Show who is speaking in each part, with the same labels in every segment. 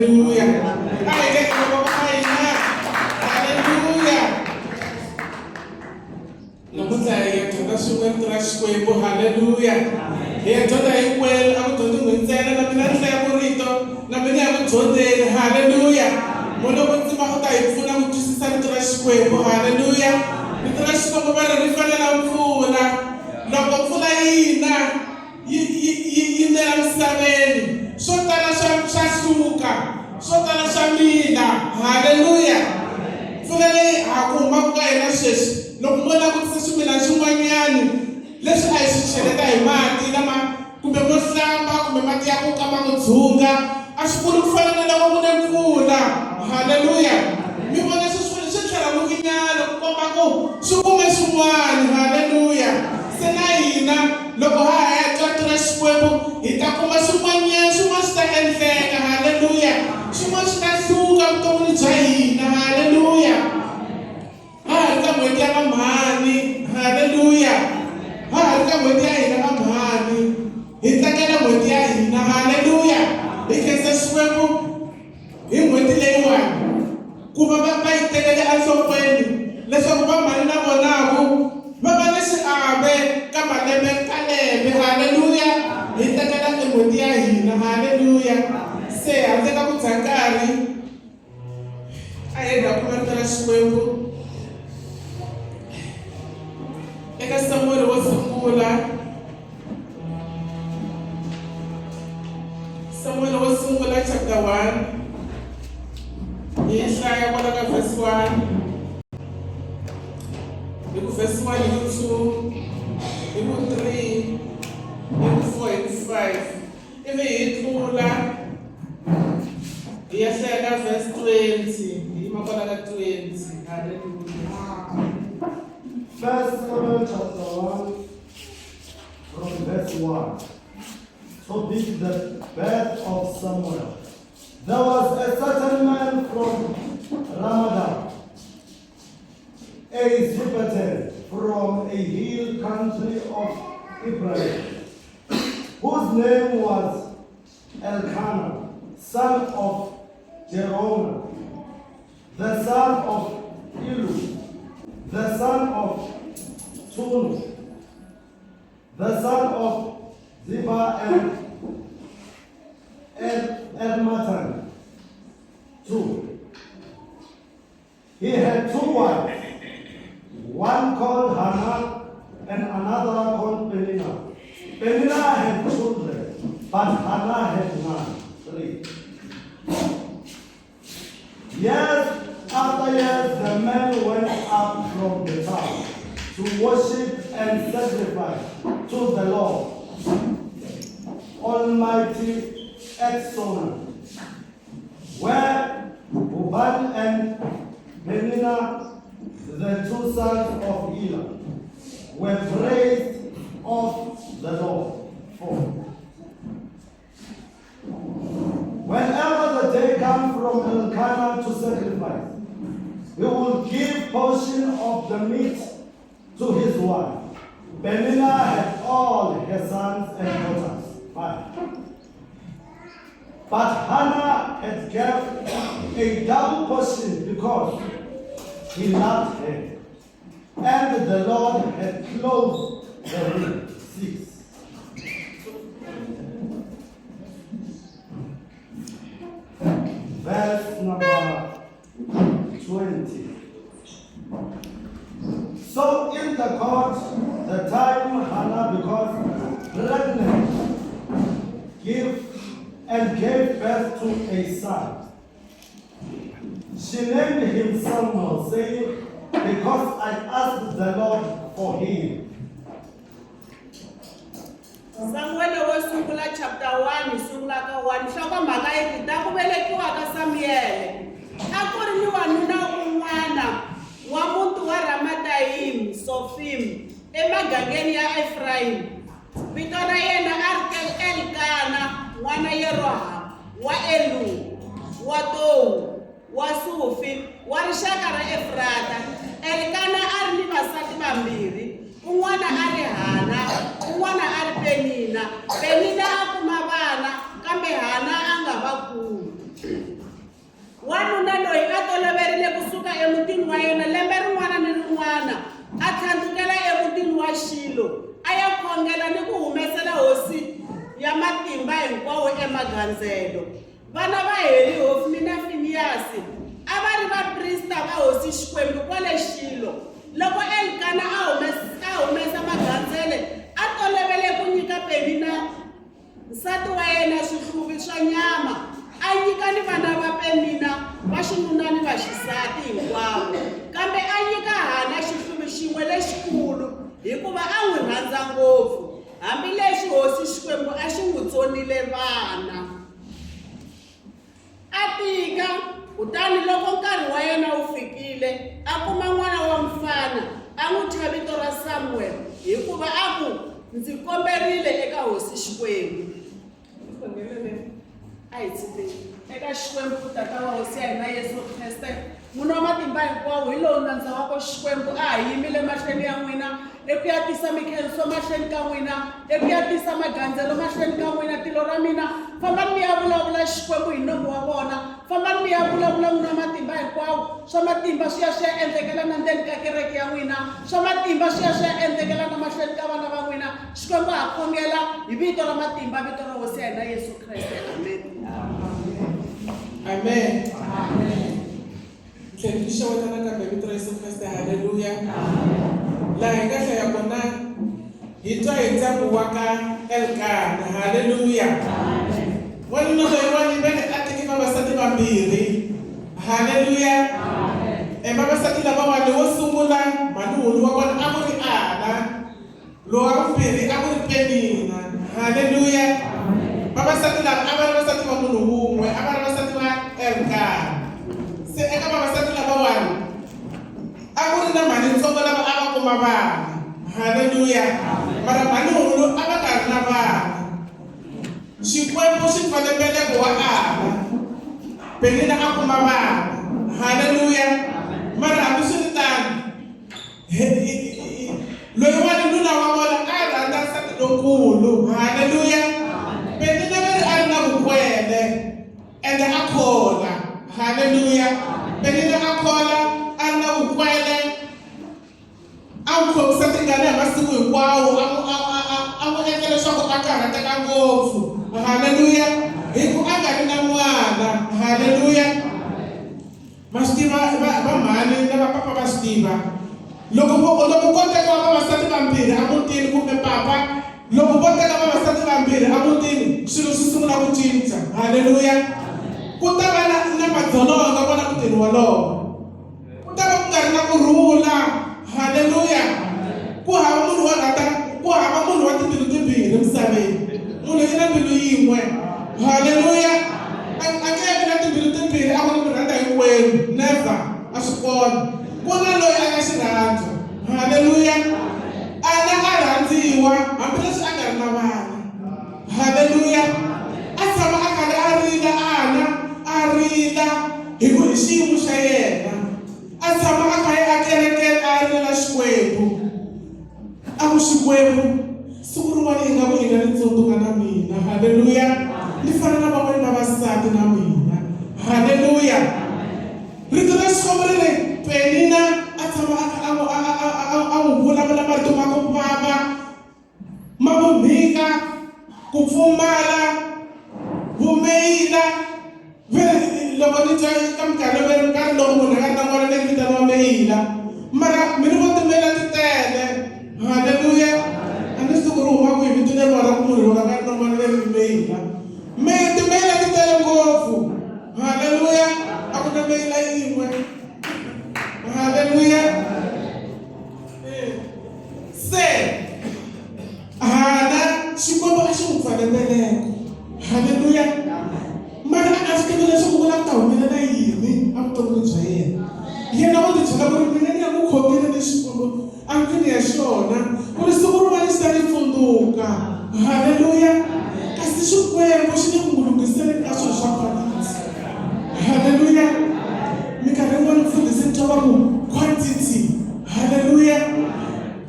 Speaker 1: Haleluya. A hi veke mavoko ma hina. Haleluya. Namuntlha hi ya dyondza swin'we rito ra Xikwembu. Haleluya. Hi ya dyondza hinkwenu, a ku dyondzi n'wi ntsena na mina ni hlaya ku rito na mina ya ku dyondzeni. Haleluya. Moya wo Kwetsima u ta hi pfuna ku twisisa rito ra Xikwembu. Haleluya. Rito ra Xikwembu va ri ri fana na mpfula. Loko mpfula yi na yi yi yi yi nela misaveni swo tala swa swa hluka swo tala swa mila haleluya mpfula leyi ha ku humaka ka yona sweswi loko mo langutisa swimilana swin'wanyani leswi a hi swi cheleta hi mati lama kumbe mo hlamba kumbe mati ya ku ka ma ku dzunga a swi kuli ku fana na loko ku ne mpfula haleluya mi vona swi swi tlhelamukinyana ku komba ku swi kume swin'wana haleluya se na hina Loko ha ha ya twa rito ra Xikwembu, hi ta kuma swin'wanyana, swin'wana swi ta endleka. Haleluya! Swin'wana swi ta hluka vuton'wini bya hina. Haleluya! Ha ha ri ka n'hweti ya vamhani. Haleluya! Ha ha ri ka n'hweti ya hina vamhani. Hi tlangela n'hweti ya hina. Haleluya! Hi khensa Xikwembu hi n'hweti leyiwani ku va va va yi tekele enhlokweni leswaku va mhani na vonaku va va ni xiave ka malembe ka lembe haleluya hi tekela en'hweti ya hina haleluya se handle ka ku dya nkarhi a hi hi kuma rito ra xikwembu eka samuwele wo sungula Samuel wo sungula chapter 1 hi hlaya kwala ka verse 1 hi ku verse 1 hi ku 2 hi ku 3 hi ku 4 hi ku 5 ivi hi tlula hi ya hlaya ka verse 20 hi yima kwala ka 20 haleluya.
Speaker 2: First Samuel chapter 1 from verse 1. So this is the birth of Samuel. There was a certain man from Ramadan, a Ziphaten from a hill country of Ephraim, whose name was Elkanah, son of Jeroham, the son of Elu, the son of Tunu, the son of Ziba and Edmatan. 2. He had two wives, one called Hannah and another called Peninnah. Peninnah had children, but Hannah had none. 3. Years after years, the men went up from the town to worship and sacrifice to the Lord Almighty at Sona, where Uban and Peninnah, the two sons of Eli, were praised of the Lord. 4. Whenever the day comes from Elkanah to sacrifice, he will give portion of the meat to his wife. Peninnah had all her sons and daughters. 5. But Hannah had kept a double portion because he loved her, and the Lord had closed the womb. 6. Verse number 20. So in the court, the time Hannah because pregnant, give and gave birth to a son. She named him Samuel, saying, Because I asked the Lord for him.
Speaker 3: Samuwele wo sungula chapter 1 hi sungula ka 1 nhlokomhaka yi ri ta ku velekiwa ka Samuyele. A ku ri ni wanuna un'wana wa muti wa Ramatayimi, Sofimi, emagangeni ya Efrayimi. Vito ra yena a ri Elkana n'wana Yerohamu wa Eluhu wa Tohu wa Sufi wa rixaka ra Efrata. Elkana a ri ni vasati vambirhi, un'wana a ri Hana, un'wana a ri Penina. Penina a kuma vana, kambe Hana a nga va kumi. magandzelo. Vana va Heli, Hofni na Finiyasi, a va ri vaprista va hosi Xikwembu kwale Xilo. Loko Elkana a humesa magandzelo, a tolovele ku nyika Penina nsati wa yena swihluvi swa nyama, a nyika ni vana va Penina va xinuna ni va xisati hinkwavo. Kambe a nyika Hana xihluvi xin'we lexikulu, hikuva a n'wi rhandza ngopfu, hambileswi hosi Xikwembu a xi n'wi tsonile vana. A tika, kutani loko nkarhi wa yena wu fikile, a kuma n'wana wa mufana, a n'wi thya vito ra Samuwele, hikuva a ku, Ndzi komberile eka hosi Xikwembu. A hi tshikeni eka Xikwembu ku Tata wa Hosi ya hina Yesu Kreste, N'wini wa matimba hinkwawo, hi lowu nandza wa ko Xikwembu a ha yimile mahlweni ya n'wina eku ya tisa mikhenso mahlweni ka n'wina, eku ya tisa magandzelo mahlweni ka n'wina, tilo ra mina, fambani mi ya vulavula Xikwembu hi nomu wa vona, fambani mi ya vulavula N'wini wa matimba hinkwawo, swa matimba swi ya swi ya endlekela na ndzeni ka kereke ya n'wina, swa matimba swi ya swi ya endlekela na mahlweni ka vana va n'wina. Xikwembu ha khongela hi vito ra matimba, vito ra Hosi ya hina Yesu Kreste. Amen.
Speaker 1: Amen. Tlhela ni xeweta nakambe vito ra Yesu Kreste. Haleluya. Laha hi nga hlaya kona hi twa hi ndyangu wa ka Elkana. Haleluya. Wanuna loyiwani va nge a teke vavasati vambirhi. Haleluya. E vavasati lavawani wo sungula mhani-hulu wa vona a ku ri Ana. Lowa vumbirhi a ku ri Penina. Haleluya! Vavasati lava a va ri vasati va munhu wun'we, a va ri vasati va Elkana. Se eka vavasati lavawani a ku ri na mhanintsongo lava a va kuma vana. Haleluya! Mara mhanihulu a va nga ri na vana. Xikwembu xi pfale mbeleko wa Ana. Penina a kuma vana. Haleluya! Mara hambiswiritano, Loyiwani nuna wa vona a rhandza nsati lonkulu. Haleluya! Penina ve ri a ri na vukwele ende a khola. Haleluya! Penina a khola a ri na vukwele a n'wi khomisa tingana hi masiku hinkwawo a n'wi a a a a n'wi endla leswaku a karhateka ngopfu. Haleluya! Hi ku a nga ri na n'wana. Haleluya! Ma swi tiva va va mhani na va papa va swi tiva loko vo loko ko tekiwa vavasati vambirhi emutini kumbe papa loko vo teka vavasati vambirhi emutini swilo swi sungula ku cinca haleluya ku ta va na na madzolonga kona mutini wolowo ku ta va ku nga ri na ku rhula haleluya ku hava munhu wa rhandza ku hava munhu wa timbilu timbirhi emisaveni munhu i na mbilu yin'we haleluya a a nge vi na timbilu timbirhi a ku ni mi rhandza hinkwenu never a swi kona ku na loyi a nga xirhandza haleluya ana a rhandziwa hambileswi a nga ri na vana haleluya a tshama a karhi a rila ana a rila hi ku hi xiyimo xa yena a tshama a kha a kerekeni a rilela Xikwembu a ku Xikwembu siku rin'wana i nga ku i nga ni tsundzuka na mina halleluya ni fana na van'wani vavasati na mina halleluya rito ra Xikwembu ri ri Penina a tshama a kha a n'wi a n'wi vulavula marito ma ku vava ma vumhika ku pfumala vumeyila ve loko ni twa ka minkarhi ve nkarhi loko munhu a nga ri na n'wana leyi vitaniwa meyila mara mi ni vo timeyila ti tele halleluya a ni swi tivi ku ri huma kwihi vito leri ra ku munhu loko a nga ri na n'wana leri meyila me timeyila ti tele ngopfu halleluya a ku na meyila yin'we halleluya Se Hana Xikwembu a xi n'wi pfale mbeleko. Haleluya! Mara a a swi tivi leswaku ku lava ku ta humelela yini evuton'wini bya yena. Yena u tibyela ku ri mina ni ya ku khongeleni Xikwembu endlwini ya xona ku ri siku rin'wana xi ta ni tsundzuka. Haleluya! Kasi Xikwembu xi le ku n'wi lunghiseleni ka swilo swa quality. Haleluya! Minkarhi yin'wana mfundhisi ni twa va ku quantity. Haleluya!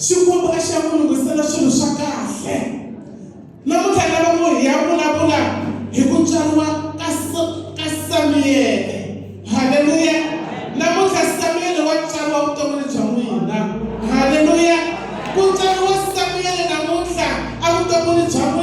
Speaker 1: Xikwembu a xi ya ku lunghisela swilo swa kahle. Namuntlha hi lava ku hi ya vulavula hi ku tswariwa ka ka Samuyele. Haleluya! Namuntlha Samuyele wa tswariwa vuton'wini bya n'wina. Haleluya! Ku tswariwa Samuyele namuntlha evuton'wini bya n'wina.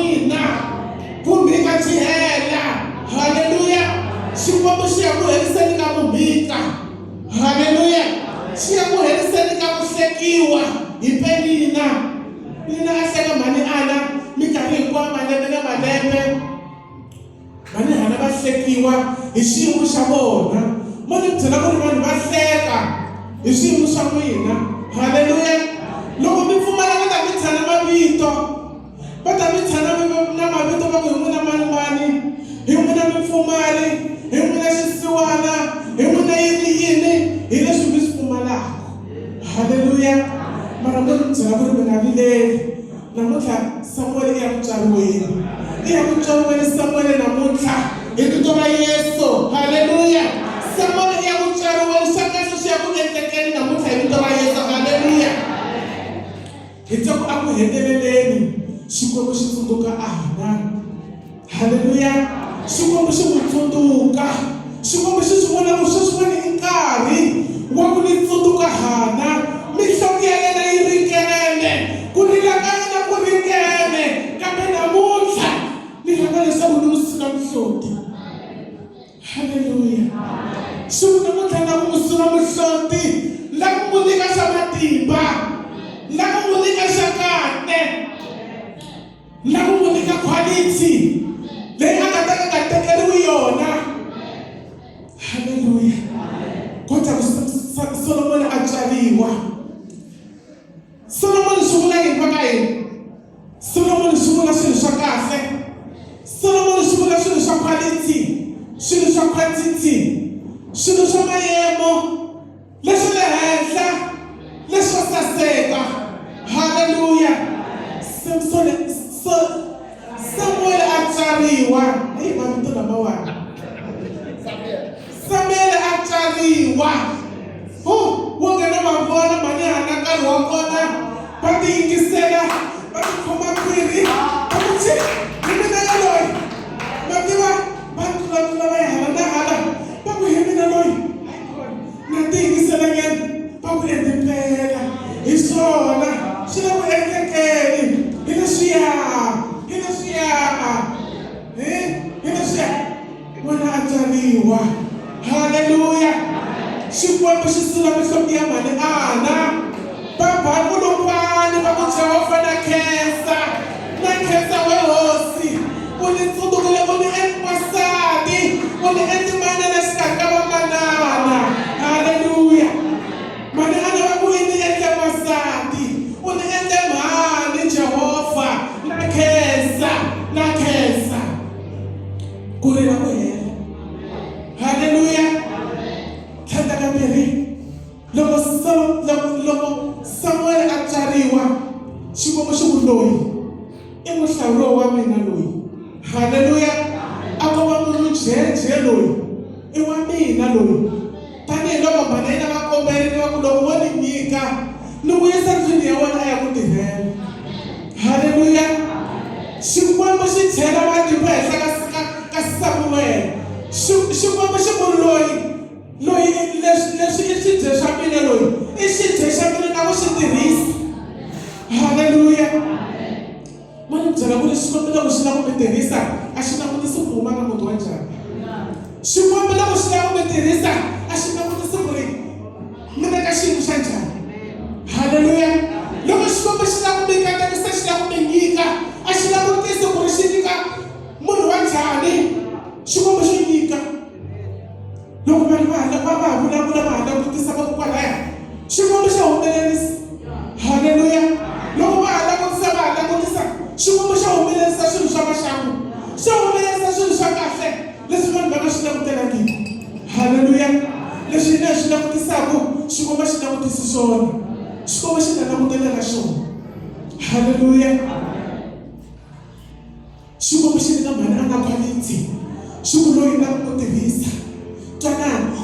Speaker 1: Penina. Penina a hleka mhani Ana minkarhi hinkwayo malembe na malembe. Mhani Hana va hlekiwa hi xiyimo xa vona. Mo ni byela ku ri vanhu va hleka hi swiyimo swa n'wina. Haleluya! Loko mi pfumala va ta mi tshana mavito. Va ta mi tshana na mavito va ku hi n'wina mani mani, hi n'wina mipfumari, hi n'wina xisiwana, hi n'wina yini yini, hi leswi mi swi pfumalaka. Haleluya! Mara mo ni byela ku ri mi nga vileli. Namuntlha Samuwele i ya ku tswariweni. I ya ku tswariweni Samuwele namuntlha hi vito ra Yesu. Haleluya! Samuwele i ya ku tswariweni, swa kahle swi ya ku endlekeni namuntlha hi vito ra Yesu. Haleluya! Hi twa ku a ku heteleleni Xikwembu xi tsundzuka Ana. Haleluya! Xikwembu xi n'wi tsundzuka. Xikwembu xi swi vona ku sweswiwani i nkarhi wa ku ni tsundzuka Hana. Mihloti ya yena yi ringene, ku rila ka yena ku ringene, kambe namuntlha ni lava leswaku ni n'wi sula mihloti. Haleluya! Siku namuntlha na ku n'wi sula mihloti, la ku n'wi nyika xa matimba, la ku n'wi nyika xa kahle. Na ku n'wi nyika quality leyi a nga ta ka nga tekeriwi yona. Haleluya. Kota ku Solomoni a tswariwa. Solomoni swi vula yini va ka yini? Solomoni swi vula swilo swa kahle. Solomoni swi vula swilo swa quality, swilo swa quantity, swilo swa mayemo. Leswi le henhla leswo saseka. Haleluya! Samsoni so Samuele a tswariwa. Hey, mavito lamawani. Samuele a tswariwa. Hu, wo nge no va vona mhani hana nkarhi wa kona va ti yingisela va ti khoma khwiri va ku chi hi mina yaloyi ma tiva va tlulatlula va ya hala na hala va ku hi mina loyi Na tiyingiselanyana va ku endle mpela hi swona swi le ku endlekeni hi leswiya hi leswiya hi hi leswiya n'wana a tswariwa haleluya xikwembu xi sula mihloti ya mhani ana va ba kulungwani va ku jehovha na khensa na khensa we hosi U ni tsundzukile, u ni endli wansati, u ni endli manana exikarhi ka vamanana. Haleluya! Manana va ku i ni endle wansati, u ni endle mhani, Jehovha. Na khensa, na khensa. Ku rila ku hela. Haleluya! Tlhandlakambirhi, loko loko loko Samuwele a tswariwa, Xikwembu xi ku loyi I muhlawuriwa wa mina loyi. Haleluya! A ko va munhu njhenjhe loyi. I wa mina loyi. Tanihi loko mhani yena va komberile va ku loko wo ni nyika ni ku yisa ndlwini ya wena a ya ku tirhela. Haleluya! Xikwembu xi chela matimba henhla ka ka ka Samuwele. Xikwembu xi ku loyi loyi leswi leswi i xibye xa mina loyi i xibye xa mina na ku xi tirhisa halleluya ma ni byela ku ri xikwembu loko xi lava ku mi tirhisa a xi langutisi ku huma ka muti wa njhani xikwembu loko xi lava ku mi tirhisa a xi langutisi ku ri mi le ka xiyimo xa njhani halleluya loko xikwembu xi lava ku mi katekisa xi lava ku mi nyika a xi langutisi ku ri xi nyika munhu wa njhani xikwembu xo nyika loko vanhu va ha va va ha vulavula va ha langutisa va ku kwalaya xikwembu xa humelerisa halleluya loko va ha langutisa va ha langutisa xikwembu xa humelerisa swilo swa maxangu xa humelerisa swilo swa kahle leswi vanhu va nga swi langutelangiki halleluya leswi hina hi swi langutisaka xikwembu xi langutisi swona xikwembu xi nga langutelaka xona halleluya Xikwembu xi nyika mhani a nga quality xi ku loyi na ku tirhisa twanani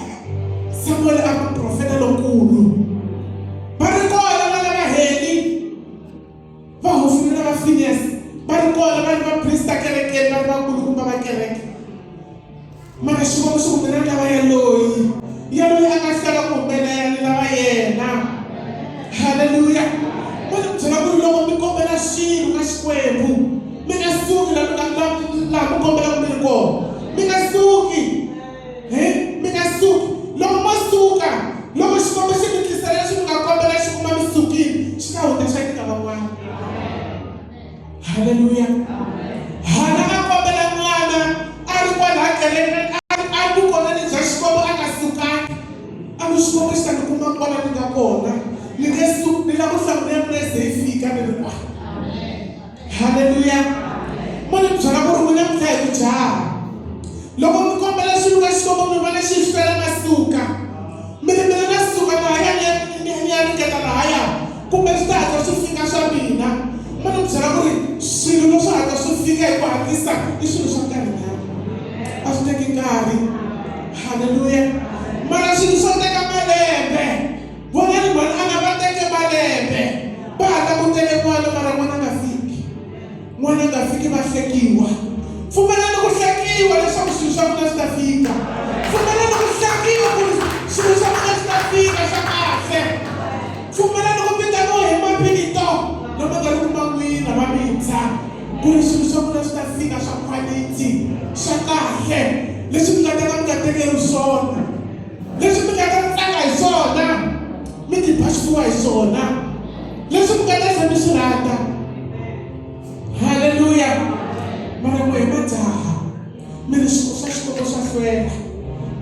Speaker 1: Samuel a va profeta lonkulu va ri kona vana va Heli va Hofini na va Phineas va ri kona va ri vaprista kerekeni va ri vakulukumba va kereke mara Xikwembu xi ku mina ni lava yaloyi yaloyi a nga hlwela ku humelela ni lava yena halleluya mo ni byela ku ri loko mi kombela swilo ku Xikwembu xi ta ni kuma kwala ni nga kona ni nge ni lava ku hlamula ya mina yi ze yi fika ni ri kwala. Haleluya! Mo ni byela ku ri n'wina mi tlha hi ku jaha. Loko mi kombela swilo ka Xikwembu mi vona xi hlwela na suka. Mi ri mina na suka lahaya ni ya ni ya ringeta lahaya kumbe swi ta hatla swi fika swa mina. Mo ni byela ku ri swilo leswi hatla swi fika hi ku hatlisa i swilo swa nkarhinyana. A swi teki nkarhi. Haleluya! Mara swilo swo teka malembe. Vonani mhani a nga va teke malembe va ha langutele n'wana mara n'wana a nga fiki. N'wana a nga fiki va hlekiwa. Pfumelani ku hlekiwa leswaku swilo swa n'wina swi ta fika. Pfumelani ku hlekiwa ku ri swilo swa n'wina swi ta fika swa kahle. Pfumelani ku vitaniwa hi mavito lama nga ri ku ma n'wina va mintshwa ku ri swilo swa n'wina swi ta fika swa quality swa kahle leswi mi nga ta ka mi nga tekeriwi swona. Leswi mi nga ta tsaka hi swona, mi tiba xifuva hi swona, leswi mi nga ta tlhela mi swi rhandza. Haleluya! Mara n'we hi majaha, mi ri swilo swa Xikwembu swa hlwela.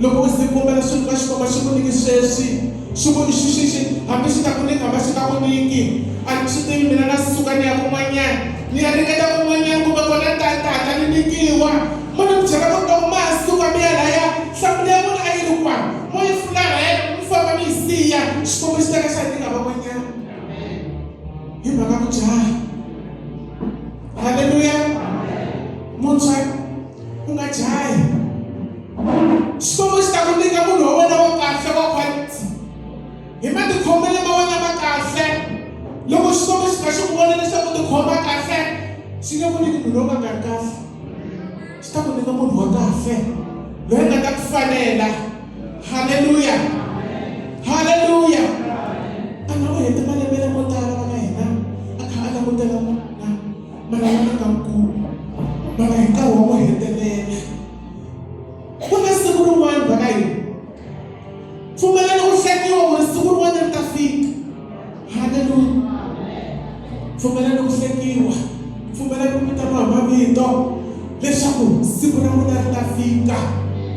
Speaker 1: Loko u ze kombela swilo ka Xikwembu a xi ku nyiki sweswi, xi ku xi xi xi hambi xi ta ku nyika hambi a xi nga ku nyiki, a ni swi tivi mina na suka ni ya kun'wanyana ni ya ringeta kun'wanyana kumbe kona ni ta ni ta hatla ni nyikiwa. Mo ni byela ku ri loko ma ha suka mi ya laya, nhlamulo ya n'wina a yi ri kwani, mo yi fularhela mi famba mi yi siya, Xikwembu xi teka xa yi nyika van'wanyana hi mhaka ku jaha. Haleluya! Muntshwa u nga jahi. Xikwembu xi ta ku nyika munhu wa wena wa kahle wa quality hi matikhomelo ma wena ma kahle. Loko Xikwembu xi kha xi ku vona leswaku u tikhoma kahle, xi nge ku nyiki munhu lowu nga nga ri kahle. Xi ta ku nyika munhu wa kahle loyi a nga ta ku fanela. Haleluya! Haleluya! A nga u hete malembe lamo tala va ka hina a kha a langutela n'wana mara n'wana nga nkulu mara hi nkarhi wa ku hetelela ku na siku rin'wana va ka hina pfumelani ku hlekiwa ku ri siku rin'wana ri ta fika. Haleluya! Pfumelani ku hlekiwa, pfumelani ku vitaniwa hi mavito leswaku siku ra n'wina ri ta fika.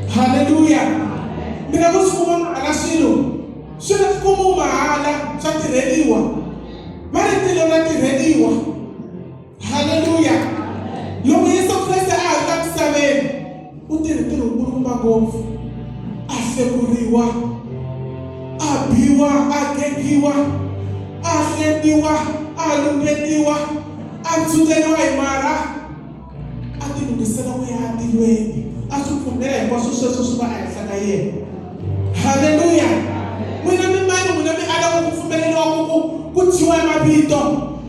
Speaker 1: Haleluya! Mi nga ku swi kuma mahala swilo, swi nga swi kumiwi mahala, swa tirheliwa. Va ri tilo ra tirheliwa. Haleluya! Loko Yesu Kreste a ha ri la misaveni, u tirhe ntirho wukulukumba ngopfu, a hlekuriwa, a biwa, a gegiwa, a hlembiwa, a lumbetiwa, a tshundzeriwa hi marha, a tilunghisela ku ya atilweni, a swi pfumela hinkwaswo sweswo swi va ehenhla ka yena. Haleluya! N'wina mi mani n'wina mi alaka ku pfumeleriwa ku ku ku thyiwa mavito?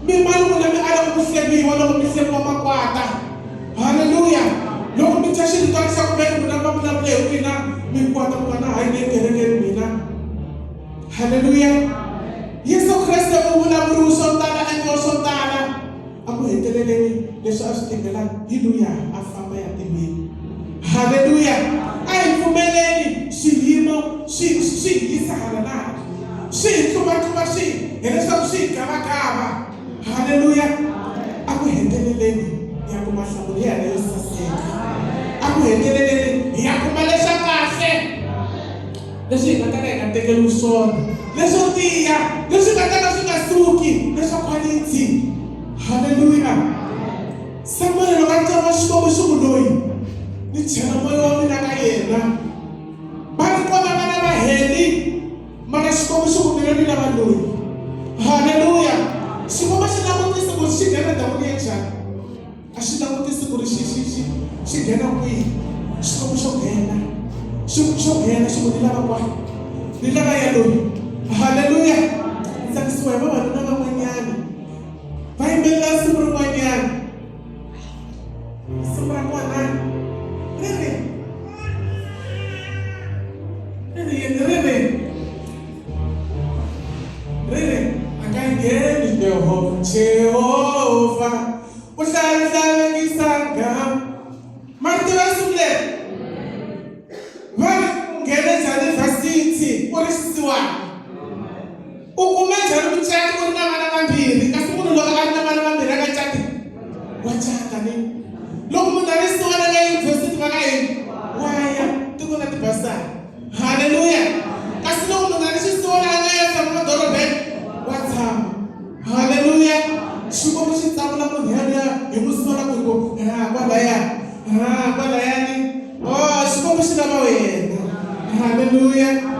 Speaker 1: Mi mani n'wina mi alaka ku hleviwa loko mi hleviwa makwata? Haleluya! Loko mi twa xiritwana xa ku veni n'wina va vulavula hi n'wina, mi kwata ku va na hayi le kerekeni mina. Haleluya! Yesu Kreste u vulavuriwe swo tala, endliwa swo tala. A ku heteleleni leswi a swi tivela hi luya a famba ya tilweni. Haleluya! A hi pfumeleni swiyimo swi swi hi yisa hala na hala, swi hi tluvatluva swi hileswaku swi hi gavagava. Haleluya! A ku heteleleni hi ya kuma nhlamulo ya hina yo saseka. A ku heteleleni hi ya kuma leswa kahle leswi hi nga ta ka hi nga tekeriwi swona, leswo tiya, leswi nga ta ka swi nga suki, leswa quality. Haleluya! Samuwele loko a tswariwa Xikwembu xi ku loyi ni chela moya wa mina ka yena. Va ri kona vana va Heli, mara Xikwembu xi ku mina ni lava loyi. Haleluya! Xikwembu xi langutise ku xi nghena ndhawini ya njhani. A xi langutisi ku ri xi xi xi xi nghena kwihi. Xikwembu xo nghena. Xi xo nghena xi ku ni lava kwa. Ni lava ya loyi. Haleluya! Ni tsakisiwa hi vavanuna van'wanyana. Va yimbelela risimu rin'wanyana. Risimu ra kona ri ri ri ri yini ri ri ri ri a nga ngheni Jehovha Jehovha u hlalekisa ngam marito ya siku leri va ri u nghene njhani vhasithi u ri xisiwana u kume njhani mucato u ri na vana vambirhi kasi munhu loko a ri na vana vambirhi a nga cati wa cata ni loko munhu a ri xisiwana ka yunivhesiti va ka yini wa ya tiko na tibasari halleluya kasi loko munhu Halleluya.